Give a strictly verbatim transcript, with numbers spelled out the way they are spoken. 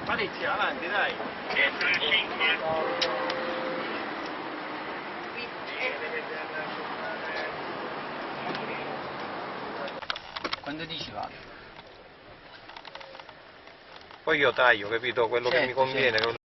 Parecchia, avanti, dai. Quando dici vado? Poi io taglio, capito? Quello che mi Certo, conviene, certo.